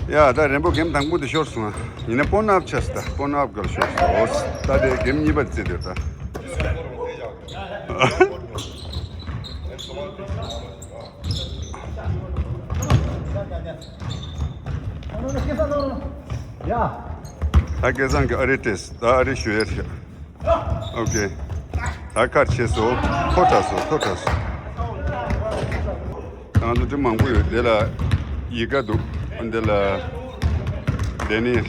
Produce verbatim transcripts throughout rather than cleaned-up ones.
ཡ། ད་རེན་པོ་གེམ་དང་པོ་དེ་ཤོར་སོང་ཨ། ཡིན་ན་པོན་ཨབ་ཆགས་ད། པོན་ཨབ་གལ་ཤོར་སོང་། ཨོ་ད་དེ་གེམ་གཉིས་པ་རྩེ་དེ་ད། ད་སྐལ་བཟང་གི་ཨ་རི་ཏེས་ད་ཨ་རི་ཞུ་ཡར་ཤག་ཨོ་ཀེ། ད་ཁར་ཆེ་སོ། ཐོ་ཁྲ་སོ། ཐོ་ཁྲ་སོ། ང་ཚོ་དེ་མང་པོ་ཡོད། དེ་ལ་ཡི་ག་འདུག་འདི་ལ་དེ་ནི་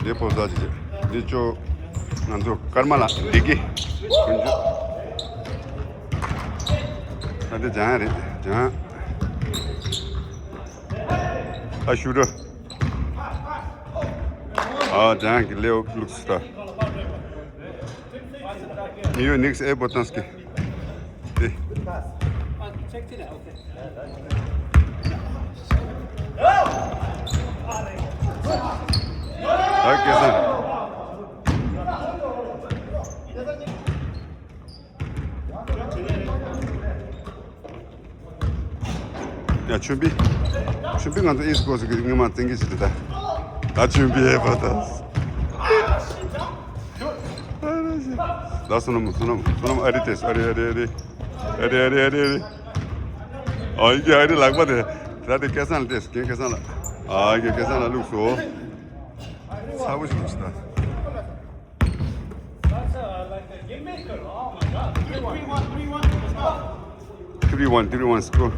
དེ་ཕོ་ཟ་ཅིག་འདི་ཅོ། ང་ཚོ་ཀརྨ་ལགས་འདི་གི་ཁོང་ཚོ། ད་འདི་ལྗང་རེད། ལྗང་། ཨ་ཤུ་ར། ཨ་ལྗང་གི་ལེའོ་ལུགས་སུ་ད། New next airport task. Eh. Okay, sir. ཡ་ཆུན་པི། ཆུན་པི་ང་ཚོ་ཨིས་ཀོ་སི་གི་སྔོན་མ་བཙན་གྱི་ཞིག་རེད་ད། ད་ཆུན་པི་ཨེ་བ་ད། ད་སོ་ནམ་སོ་ནམ་སོ་ནམ་ཨ་རི་ཏེས། ཨ་རི་ཨ་རི་ཨ་རི་ཨ་རི་ཨ་རི་ཨ་རི། ཨ་ཡི་གེ་ཨ་རི་ལག་པ་དེ། ད་དེ་སྐལ་བཟང་ལ་ཏེས། ཀྱེ་སྐལ་བཟང་ལ། ཨ་ཡི་གེ་སྐལ་བཟང་ལ་བླུགས་སོ། ཚ་བོ་ཞིག་ལུགས་སོ་ད། Three one, three one score.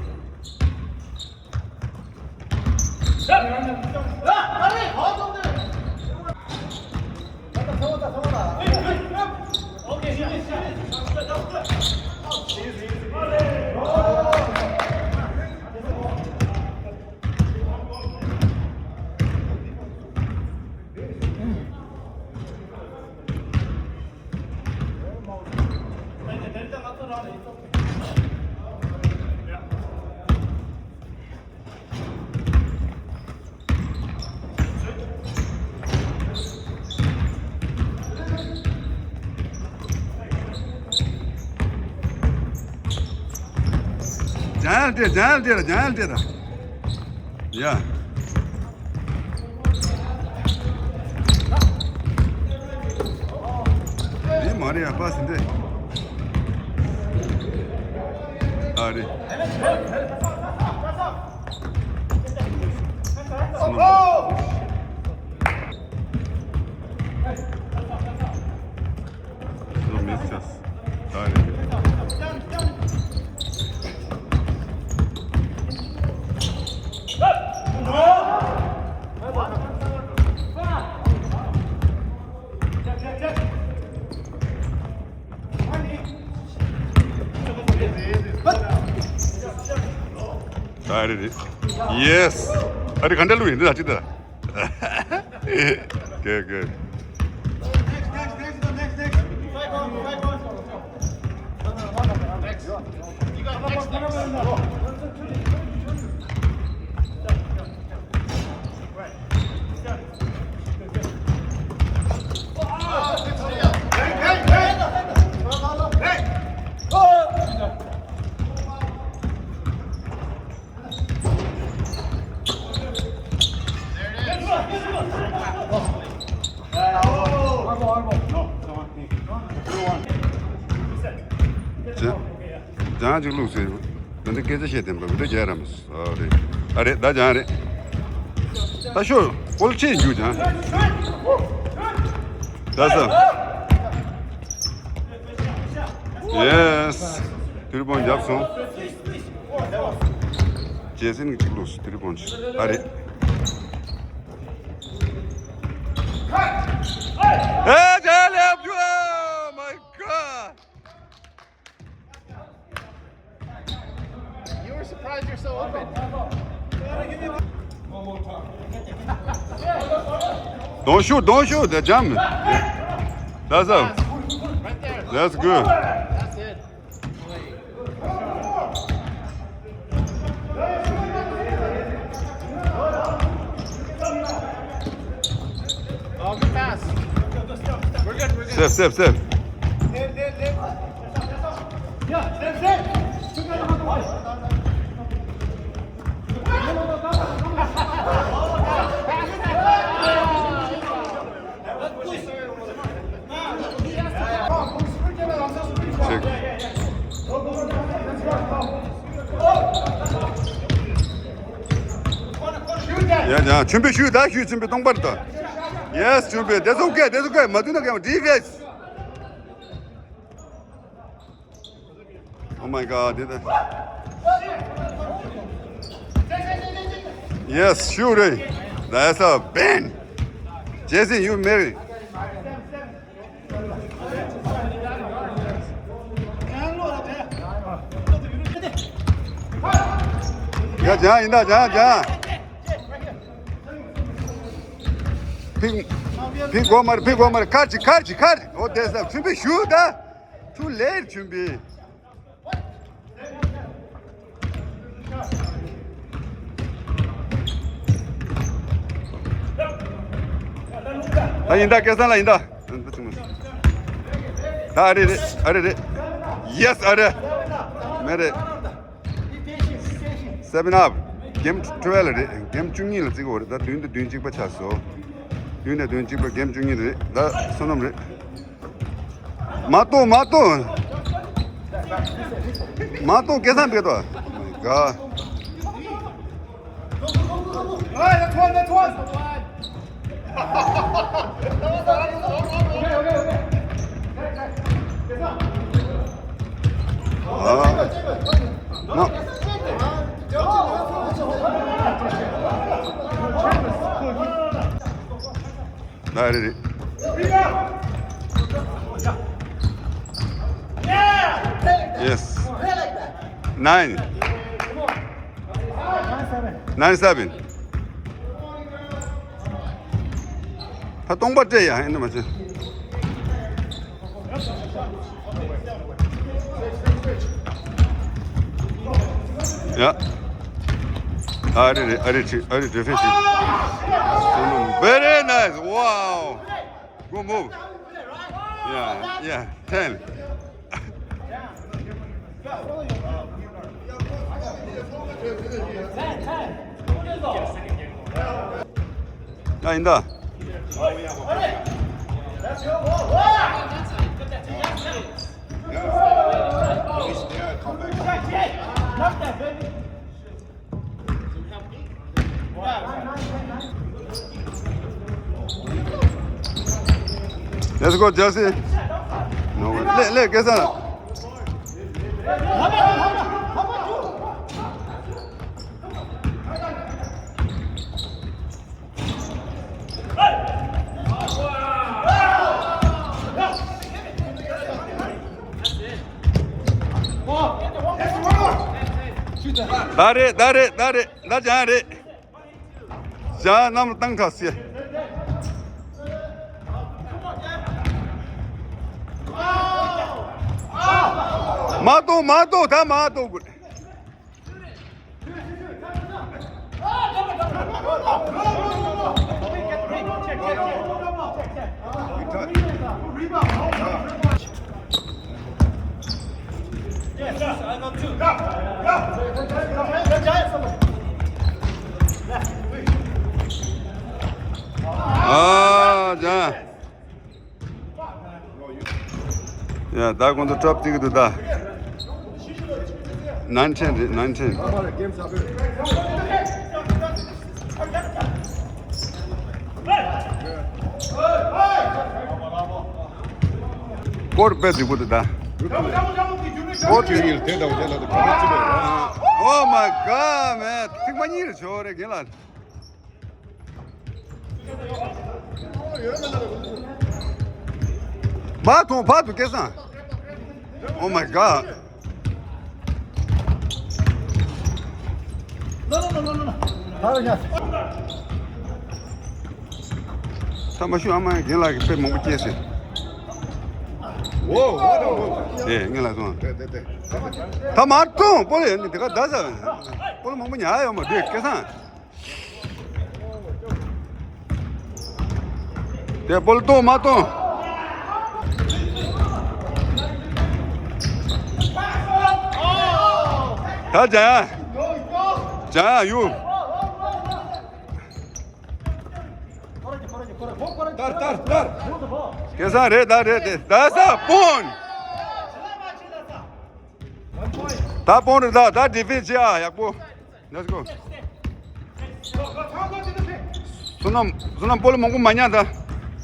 ལྗང་ཡལ་སྤྲད། ལྗང་ཡལ་སྤྲད་ལ། ལྗང་ཡལ་སྤྲད་ད། ཡ། འདི་མ་རེད་ཡ། པ་སི་འདི། ཨ་རེད། སོ་ནམ། སོ་ནམ་མི་ཚེ། ད་རེད། ད་རེད་རེད། ཡེ་སི། ཨ་རེ་ག་འདྲ་ལུག་ཡིན་འདི་ལ་ཅི་ད། Good, good. ལྗང་ཅིག་བླུགས་ཟེར། ད་འདི་སྐད་ཆ་བཤད་བསྟན་པ་མི་འདྲ་རྒྱག་རམ། ཨ་རེད། ཨ་རེད། ད་ལྗང་རེད། ད་ཤོ་བོལ་ཆེ་རྒྱུ་ལྗང་། ད་ས། ཡེ་སི། ཐིར་པོན་བརྒྱབ་སོང་། ཇེ་སིན་གྱི་གཅིག་བླུགས་སོང་། ཐིར་པོན་ཆེ། ཨ་རེད། ཨེ་ཇེ་ལེབ་ཇུ། Oh my God. You were surprised you're so open. Don't shoot, don't shoot, the jump. That's up. Right there. That's good. That's it. Oh, good pass. We're good, we're good. Safe, safe, safe. Left, left, left. Yeah, left, left. Look at the other one. Pass it ཡ་ཡ། ཆུན་པོ་ཞུ་ད། ཞུ། ཆུན་པོ་སྟོང་པར་ད། Yes, ཆུན་པོ། That's okay, that's okay. མ་དུས་ན་ག་ཡང་defense. Oh my God, did I? Yes, shoot it. That's a bang. Jesse, you married. ཡ་ཇང་ཡིན་ད། ཇང་ཇང་། ཕིག་ཕིག་གོ་མར། ཕིག་གོ་མར། ཁར་ཅི་ཁར་ཅི་ཁར། ཨོ་དེ་ས་ཆུན་པོ་ཞུ་ད། Too late ཆུན་པོ། ཨ་ཡིན་ད། སྐལ་བཟང་ལགས་ཡིན་ད། ད་ཨ་རེ་རེད། ཨ་རེ་རེད། Yes, ཨ་རེ། མེ་རེད། Seven up. Game twelve རེད། Game བཅུ་གཉིས་ལ་བརྩི་གི་ཡོད་རེད། ད་བདུན་དང་བདུན་གཅིག་པ་ཆགས་སོང་། བདུན་དང་བདུན་གཅིག་པ། Game བཅུ་གཉིས་རེད། ད་བསོད་ནམས་རེད། མ་གཏོང་། མ་གཏོང་། མ་གཏོང་། སྐལ་བཟང་བས་ཏོ། Oh my God. ཨ། ནོ། ད་རེད་རེད། Yes. Nine. Nine seven. ད་སྟོང་པ་སྤྲད་ཡ། ཨེ་འདྲ་མ་བྱེད། ཡ། ཨ་རེ་རེ། ཨ་རེ་ཁྲི། ཨ་རེ། Defensive. Very nice. Wow. Good move. Yeah, yeah. Ten. ཡ་ཡིན་ད། Let's go, Jesse. No way. ལེ་ལེ། སྐལ་བཟང་། ད་རེད། ད་རེད། ད་རེད། ད་ཅང་རེད། ཞག་གནམ་ལ་བཏང་ཁ་ཟེར། མ་གཏོང་། མ་གཏོང་། ད་མ་གཏོང་དགོས། ཨ་ཅང་། ཡ། ད་ཁོང་ཚོ་གྲབས་བརྩི་གི་འདུག་ད། Nineteen རེད། Nineteen། སྐོར་དཔེ་སྡུག་པོ་འདུག་ད། སྐོར་དེ་ཡིན། དེ་འདྲ་བོ་དེ་ལ་དེ་ག་རེ་བྱེད་པ་རེད། Oh my God, man. ཐིག་མ་གཉིས་རེད། ཆོག་རེད། རྒན་ལགས། མ་གཏོང་། བར་དུ་སྐལ་བཟང་། Oh my God. ད་མ་ཞུ། ཨ་མ་རྒན་ལགས་ཀྱིས་དཔེ་མང་པོ་སྐྱེལ་ཟེར། ཨོ། ཨེ། རྒན་ལགས་སོང་། ད་མ་གཏོང་། སྤོ་ལོ་ཡོད་ནི་དེ་ག་ད་ཟ། སྤོ་ལོ་མང་པོ་ཉར་ཡོད་མ་རེད། སྐལ་བཟང་། དེ་སྤོ་ལོ་གཏོང་། མ་གཏོང་། ད་ཇ་ཡ། ཇ་ཡ་ཡུ། ལྟར་ལྟར་ལྟར། སྐལ་བཟང་རེད། ད་རེད་དེ། ད་ས་སྤོན། ད་སྤོན་རེད། ད་ད་ཌི་ཕེན་སི་བྱེད་ཨ། ཡག་པོ། Let's go. བསོད་ནམས། བསོད་ནམས་སྤོ་ལོ་མང་པོ་མ་ཉར་ད།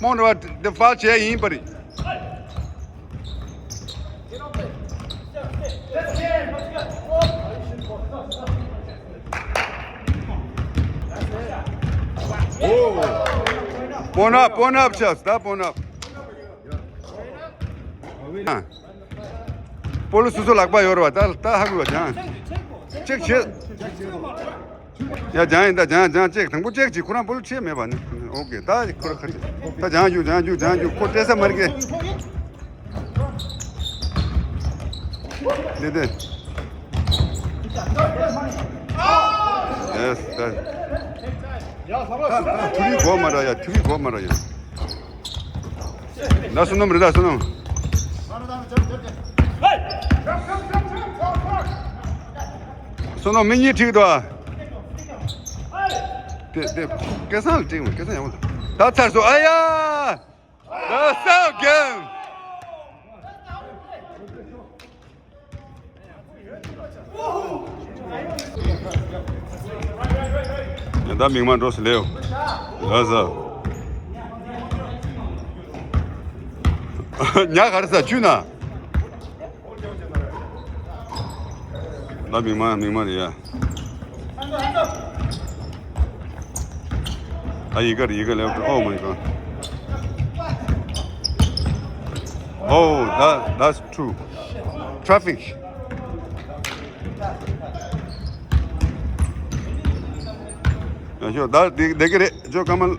རྨོངས་རེད་བ། འདི་ཕར་བྱས་ཡིན་པ་རེད། སྤོ་ན། སྤོ་ན་བྱས་ད། སྤོ་ན། སྤོ་ལོ་སོ་སོ་ལག་པ་ཡོད་རེད་བ། ད་ད་ཧ་གོ་བ་ཀྱང་། ཅེག་བྱེད། ཡ། སྦྱང་ཡིན་ད། སྦྱང་། སྦྱང་། ཅེག་དང་པོ་ཅེག་བྱེད། ཁོ་རང་སྤོ་ལོ་ཁྲིད་མེད་པ་ནི། ཨོ་ཀེ། ད་ཁོ་ར་ཁ་ཅིག་ད་སྦྱང་རྒྱུ། སྦྱང་རྒྱུ། སྦྱང་རྒྱུ། ཁོ་སྤྲད་ས་མ་རེད་ཀེ། འདི་དེ། ཡེས། ད་ད་ཐུ་རི་གོ་མ་ར་ཡ། ཐུ་རི་གོ་མ་ར་ཡ། ད་བསོད་ནམས་རེད། ད་བསོད་ནམས། བསོད་ནམས་མི་གཉིས་ཁྲིད་དོ། དེ་དེ་སྐལ་བཟང་ལ་སྤྲད་མ། སྐལ་བཟང་ཡག་པོ་འདུག་ད་ཚར་སོང་། ཨ་ཡ། That's so good. ཡ། ད་མིག་མ་འགྲོ་སི་ལེའོ། ལ་ཟ། ཉ་ག་རེ་ཟ་ཆུ་ན། ད་མིག་མ། མིག་མ་རེད་ཡ། ཨ། ཡི་ག་རེད། ཡི་ག་ལེའོ། Oh my God. Oh, that, that's true. Traffic. ཡ། ཞོ། ད་འདི་འདི་གི་རེད། ཇོ་ཀ་མལ།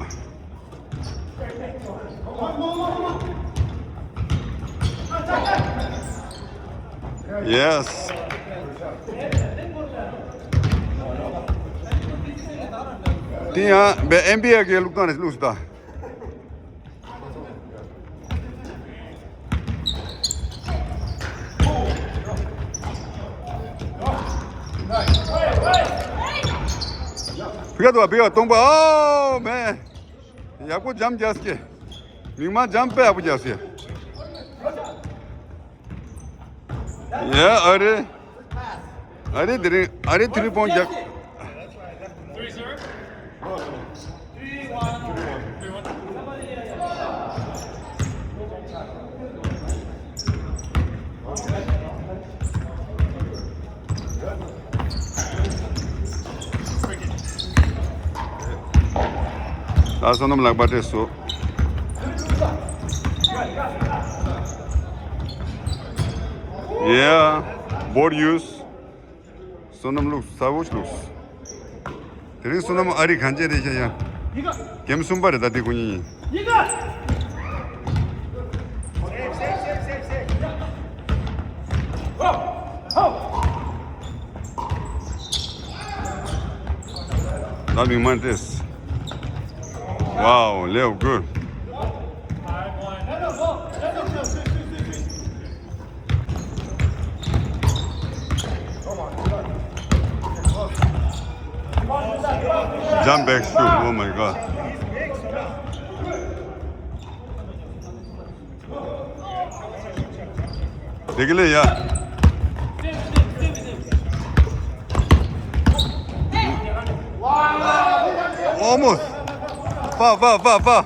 Yes. དེ་ཡང་བའི་ཨེན་བི་ཨེ་གི་ལུགས་སྟངས་རེད། ལུགས་སུ་ད། བི་ཀ་དུ་བ། བི་ཀ་སྟོང་པ། Oh man. ཡག་པོ་འཇམ་རྒྱག་སྐྱེ། མིག་མ་འཇམ་དཔེ་ཡག་པོ་རྒྱག་སྐྱེ། ཡ། ཨ་རེ། ཨ་རེ། དེ་རིང་ཨ་རེ་ཐི་རི་པོན་རྒྱག་ད་བསོད་ནམས་ལག་པ་སྤྲད་སོང་། Yeah, board use. བསོད་ནམས་ལུགས་ས་བོ་ལུགས། དེ་རིང་བསོད་ནམས་ཨ་རི་གང་ཅན་རེད་ཤག་ཡ། གེམ་གསུམ་པ་རེད་ད། དེ་ཁོ་གཉིས་ཡིན། ད་མིག་མ་ཏེས། Wow, Leo, good. Jump back shoot, oh my God. Degele ya. Almost. Fa, fa, fa, fa.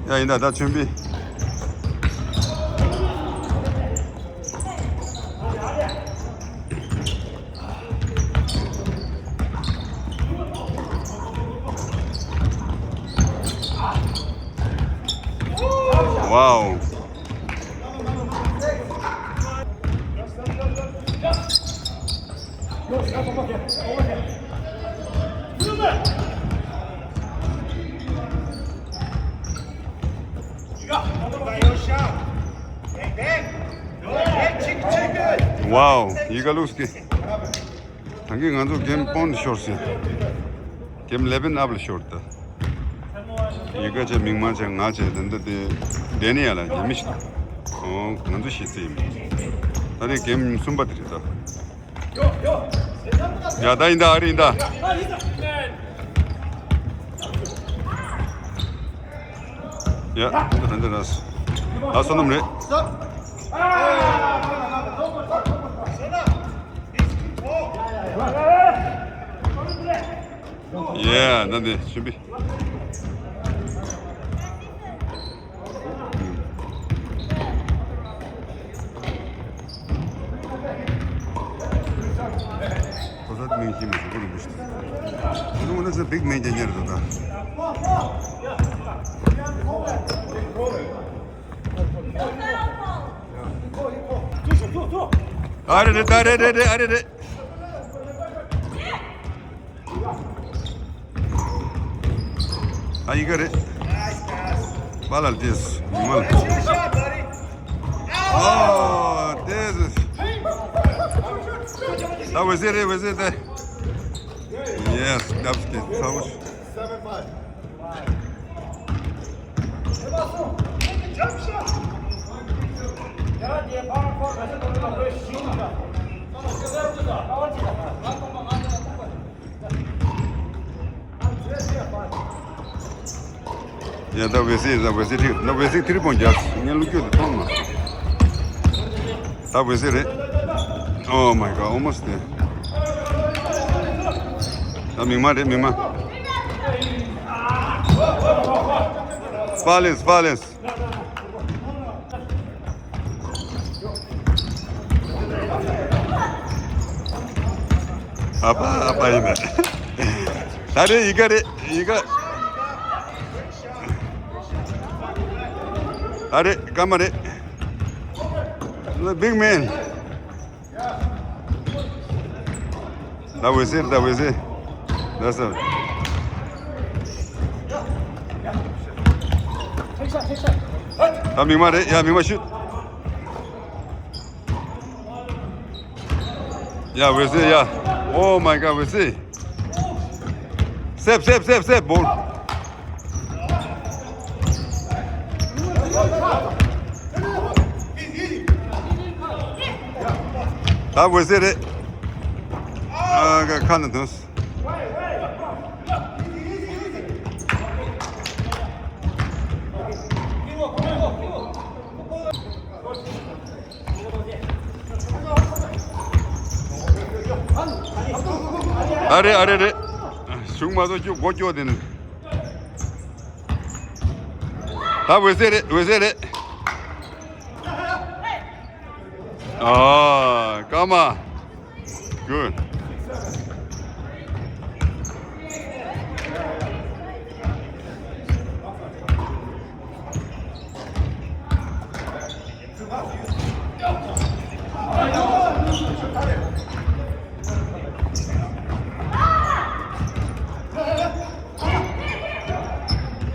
ཡ། ཡིན་ད། ད་ཆོན་པི། Wow. Wow, ཡི་ག་ལུགས་ཀྱི། ད་གིན་ང་ཚོ་གེམ་སྤོན་ཤོར་ཟིན། གེམ་ལེ་བན་ཨབ་ལ་ཤོར་ད། ཡི་ག་བྱས། མིག་མ་བྱས། ང་བྱས། དེ་འདྲ་དེ་བསྡད་ནས་ཡ་ལ་ཉ་མི་ཞིག་ཨོ། ང་ཚོ་ཤི་རྩིས་ཡིན། ད་རེས་གེམ་གསུམ་པ་དེ་རེད་ད། ཡ། ད་ཡིན་ད། ཨ་རི་ཡིན་ད། ཡ། འདི་འདི་འདི་རེད། ད་བསོད་ནམས་རེད། He's too tall. Yeah, ད་འདི་ཞུ་བི། ཁོ་ཚོ་མིང་ཤེས་མི་ཤེས་ཁོ་རིན་པོ་ཆེ། ཁོ་ཚོ་ན་ཚོ་big man རྒྱ་རྒྱ་རེད་ད། ཨ་རེ་རེད་ད། ཨ་རེ་རེད་རེད་རེད། ཨ་རེ་རེད། ཨ་ཡི་ག་རེད། པཱ་ལགས་དེས་མི་མ་ལ། ཨོ་དེས། ད་འོད་ཟེར་རེད། འོད་ཟེར་ད། Yes, that's good. ཚ་བོ། ཡ་ད་འོད་ཟེར། ད་འོད་ཟེར་ཁྲིད། ད་འོད་ཟེར་ཁྲིད་པོ་རྒྱབ། ངས་བླུག་རྒྱུ་དེ་མཐོང་མ། ད་འོད་ཟེར་རེད། Oh my God, almost there. ད་མིག་མ་རེད། མིག་མ། Foul ཡིན། Foul ཡིན། ཨ་ཕ་ཨ་ཕ་ཡིན་ནས། ད་རེད། ཡི་ག་རེད། ཡི་ག་ཨ་རེད། སྐར་མ་རེད། Big man. ད་འོད་ཟེར། ད་འོད་ཟེར། ད་ས། ད་མིག་མ་རེད། ཡ་མིག་མ་ཤུད། ཡ་འོད་ཟེར་ཡ། Oh my God, འོད་ཟེར། སེབ་སེབ་སེབ་སེབ་བོལ། ད་འོད་ཟེར་རེད། ཨ་ཁ་ཁ་ན་དོན། ཨ་རེ་ཨ་རེ་རེད། གཞུང་མ་གཏོགས་ཁྱོད་སྒོ་སྐྱོ་དེ་ནི། ད་འོད་ཟེར་རེད། འོད་ཟེར་རེད། ཨ་སྐར་མ། Good.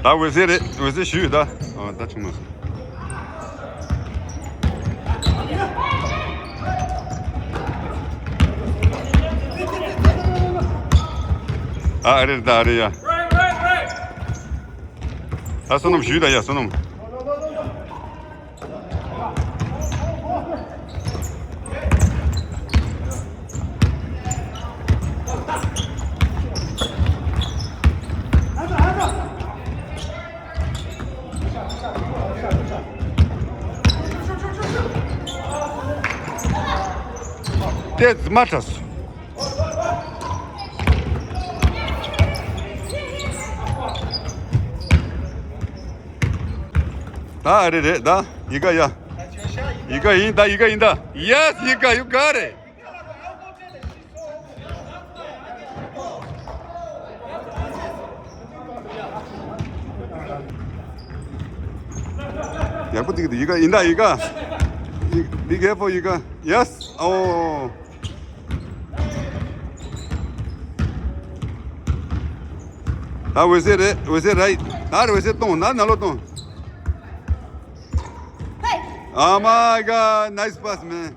ད་འོད་ཟེར་རེད། འོད་ཟེར་ཞུས་ད། ཨ་ད་ཆུང་མ་སོང་། ཨ་ཨ་རེད་ད། ཨ་རེད་ཡ། ད་བསོད་ནམས་ཞུས་ད་ཡ། བསོད་ནམས། དེ་མ་ཁྲ་སོང་། ད་ཨ་རེ་རེད་ད། ཡི་ག་ཡ། ཡི་ག་ཡིན་ད། ཡི་ག་ཡིན་ད། Yes, ཡི་ག you got it. ཡག་པོ་ཐིག་ཡི་ག་ཡིན་ད། ཡི་ག Be careful, ཡི་ག Yes. Oh. ད་འོད་ཟེར་རེད། འོད་ཟེར་རེད། ད་རེད། འོད་ཟེར་གཏོང་། ན་ན་ལོ་གཏོང་། Oh my God, nice pass, man.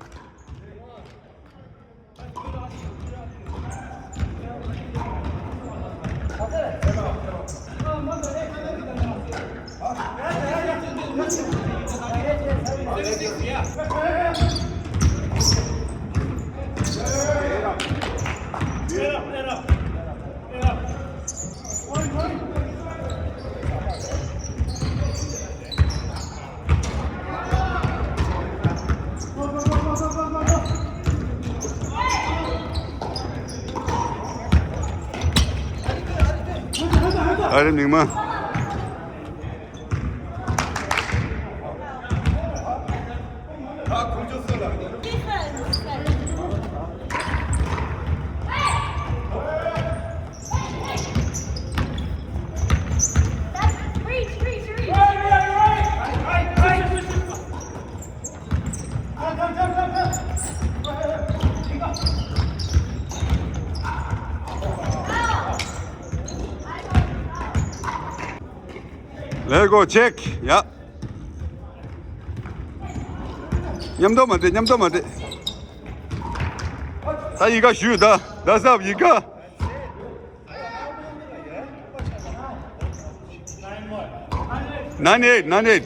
ཨ་རེ་མིག་མ། Let's go, check. ཡ། མཉམ་དུ་མ་བསྡད། མཉམ་དུ་མ་བསྡད། ད་ཡི་ག་ཞུ། ད་ད་སབ་ཡི་ག Nine eight, nine eight.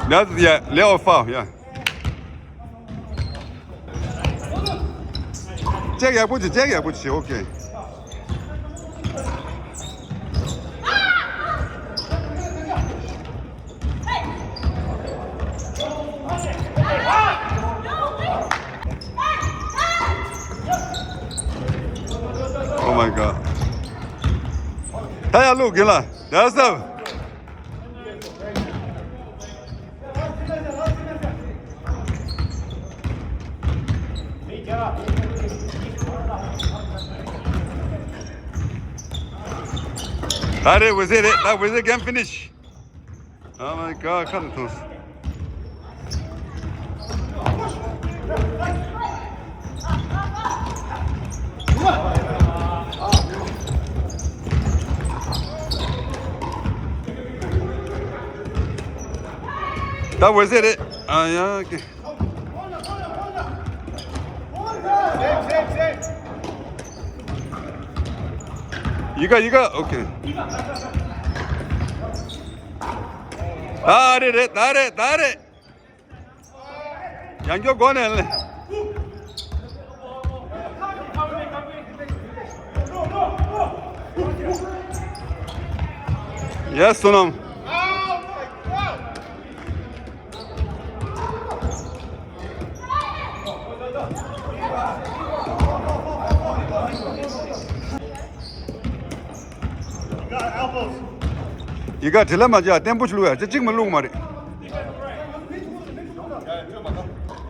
That's, yeah, little foul, yeah. Check ཡག་པོ་བྱེད། check ཡག་པོ་བྱེད། okay. Oh my god. ད་ཡར་བླུག་གིན་ལ། That's up. That it was it. That was it. Game finish. Oh my god, ཁ་ནས་ཐོན་སོང་། That was it. ཨ་ཡ། okay. ཡི་ག་ཡི་ག okay. ད་རེད་རེད། ད་རེད། ད་རེད། ཡང་སྐྱོ་སྒོ་ནས་ལེ། Yes, Sonam. ཡི་ག་དྲི་ལ་མ་བྱ། བརྟན་པོ་ཞིག་བླུག་ཡ། ཅི་གཅིག་མ་བླུག་མ་རེད།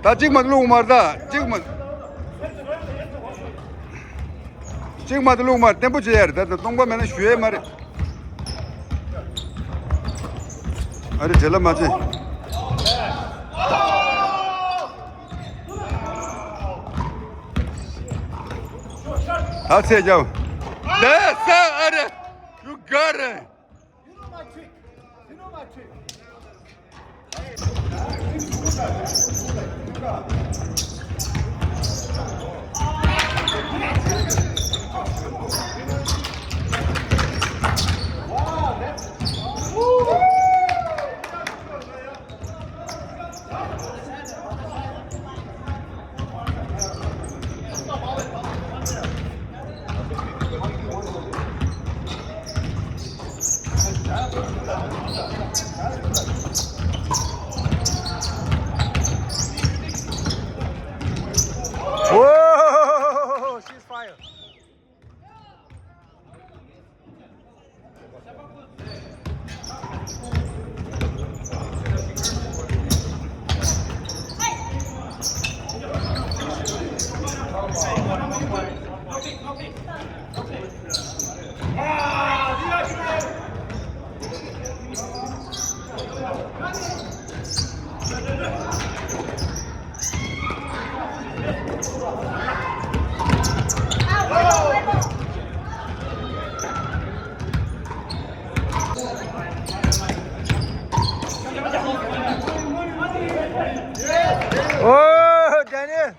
ད་གཅིག་མ་བླུག་མ་རེད། ད་གཅིག་མ། གཅིག་མ་དེ་བླུག་མ་རེད། བརྟན་པོ་བྱེད་ཡ་རེད། ད་ད་སྟོང་པ་མེད་ན་ཞུ་ཡ་མ་རེད། ཨ་རེ་དྲི་ལ་མ་བྱེད། ད་ཚེ་རྒྱབ། That's it. ཨ་རེ། You got it. You know my trick. You know my trick. Whoa! Ceasefire. Oh, Daniel.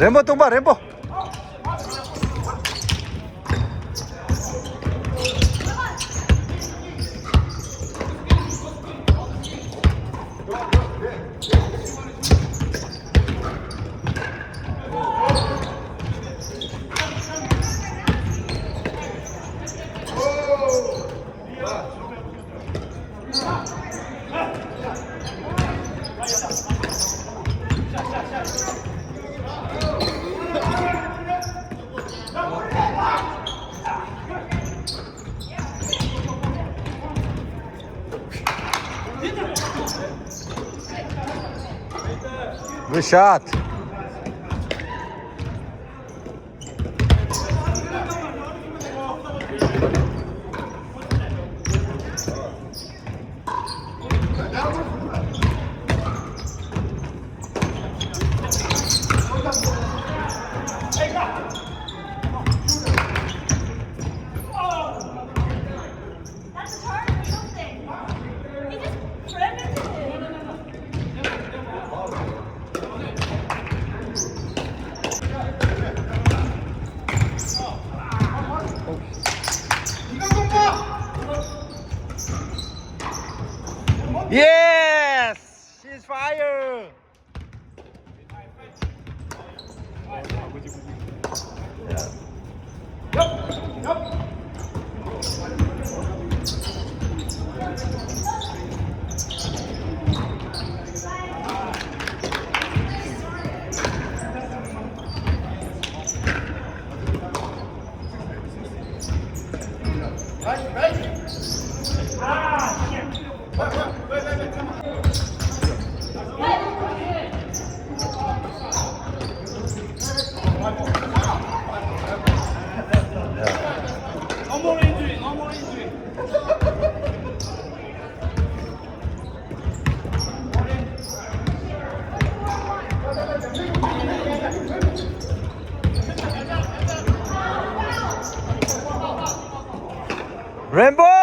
རན་པོ་སྟོང་པ་རན་པོ། Good shot. That's a charge or something. He just ran into him. Yes! She's fire! Rainbow!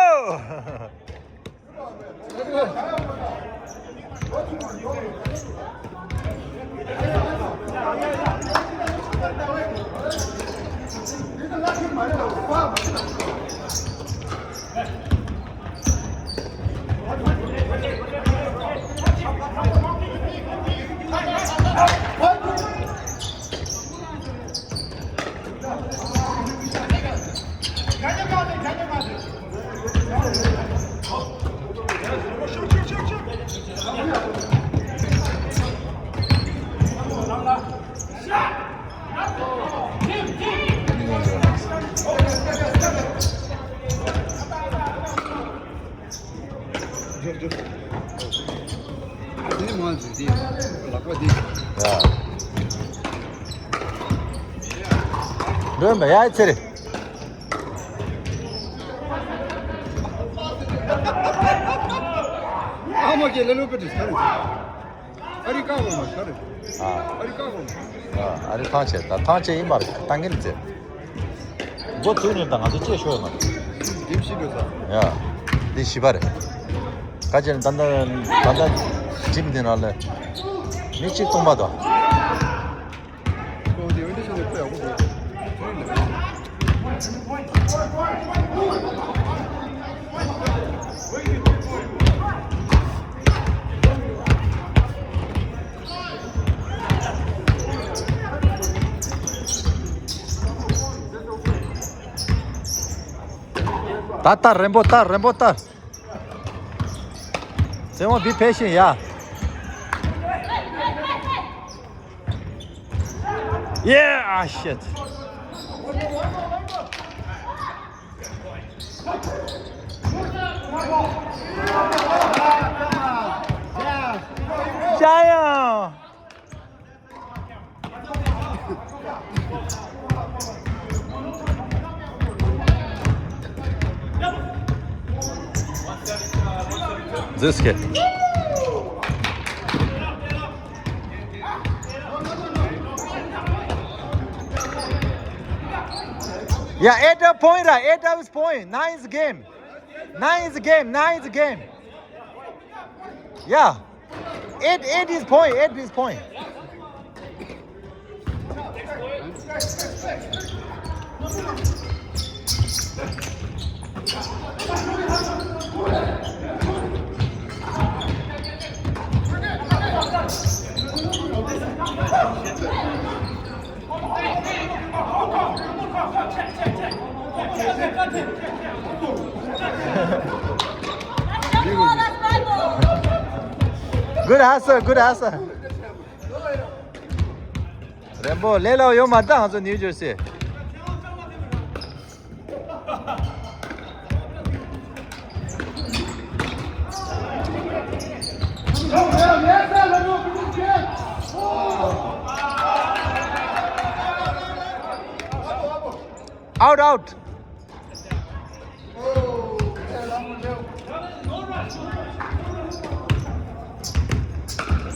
འདི་མ་འཛུལ་ཏེ་ལག་པ་འདི། ཡ། འགྲོ་མེད་ཡ་ཚེ་རེད། ཨ་མ་གི་ལ་ལུ་པ་དུ་ས་རེད། ཨ་རི་ཀ་གོ་མ་ཤར། ཨ། ཨ་རི་ཀ་གོ་མ། ཨ། ཨ་རི་ཐང་ཆད་ད་ཐང་ཆད་ཡིན་པར་ཏང་གིན་ཙེ། འགོ་ཚུགས་ནས་ད་ང་ཚོ་ཅེས་ཤོད་མ། འདི་ཕྱི་དགོས་ས། ཡ། འདི་བཞི་པ་རེད། ཁ་ཆེ་ནས་ད་ལྟ་ད་ལྟ་འགྲིམ་འདི་ནང་ལ་མི་གཅིག་སྟོང་པ་དང་། ད་ལྟ་རན་པོ་ལྟ། རན་པོ་ལྟ། They won't be patient, yeah. Yeah, ah, shit. Giant. This kid. Yeah, eight up point, right? Eight up is point. Nine is game. Nine is game. Nine is game. Yeah. Eight, eight is point, eight is point. Good answer, good answer. རེན་པོ་ལས་སླ་པོ་ཡོད་མ་རེད་ད། ང་ཚོ་ནིའུ་ཇར་སི། Out, out.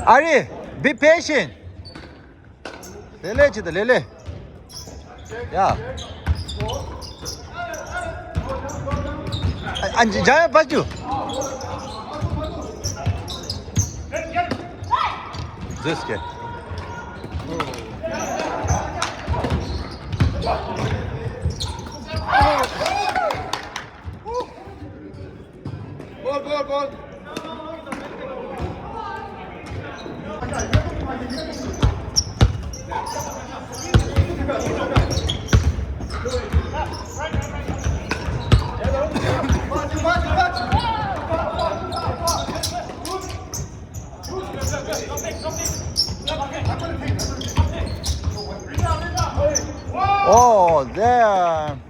Ari, be patient. ལེ་ལེ་ཅི་ད་ལེ་ལེ། ཡ། ཨ་ཨ་ཇ་ཡ་པ་ཅུ། ཟོས་ཀྱེ། Ball, ball, ball. Oh, damn.